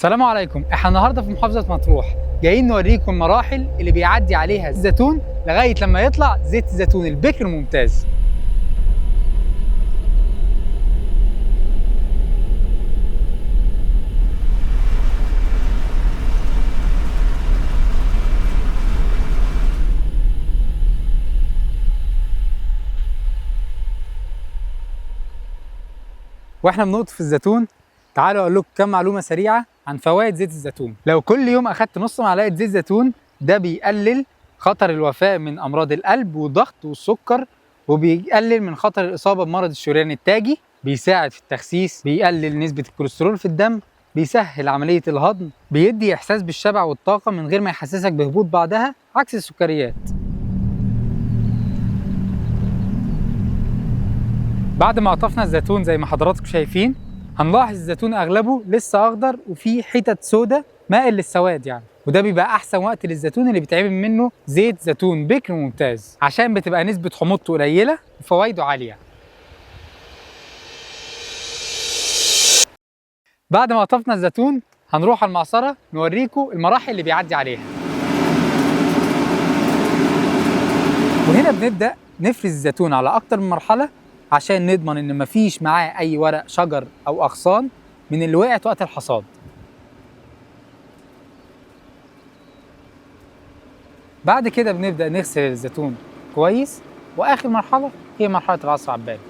السلام عليكم. احنا النهارده في محافظة مطروح، جايين نوريكم المراحل اللي بيعدي عليها الزيتون لغاية لما يطلع زيت الزيتون البكر الممتاز. واحنا بنقطف الزيتون تعالوا اقول لكم كم معلومة سريعة عن فوائد زيت الزيتون. لو كل يوم اخدت نص معلقه زيت زيتون ده بيقلل خطر الوفاة من امراض القلب والضغط والسكر، وبيقلل من خطر الاصابة بمرض الشريان التاجي، بيساعد في التخسيس، بيقلل نسبه الكوليسترول في الدم، بيسهل عملية الهضم، بيدي احساس بالشبع والطاقة من غير ما يحسسك بهبوط بعدها عكس السكريات. بعد ما قطفنا الزيتون زي ما حضراتكم شايفين هنلاحظ الزيتون اغلبه لسه اخضر وفيه حتت سودة مائل للسواد يعني، وده بيبقى احسن وقت للزيتون اللي بيتعمل منه زيت زيتون بكر ممتاز عشان بتبقى نسبة حموضته قليلة وفوائده عالية. بعد ما قطفنا الزيتون هنروح على المعصرة نوريكم المراحل اللي بيعدي عليها. وهنا بنبدأ نفرز الزيتون على اكتر من مرحلة عشان نضمن ان مفيش معاه اي ورق شجر او اغصان من اللي وقعت وقت الحصاد. بعد كده بنبدأ نغسل الزيتون كويس، واخر مرحلة هي مرحلة العصر على البارد.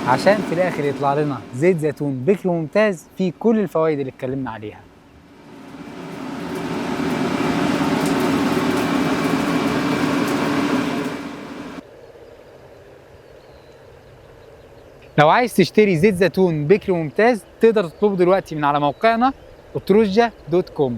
عشان في الاخر يطلع لنا زيت زيتون بكر ممتاز فيه كل الفوائد اللي اتكلمنا عليها. لو عايز تشتري زيت زيتون بكر ممتاز تقدر تطلبه دلوقتي من على موقعنا otroja.com.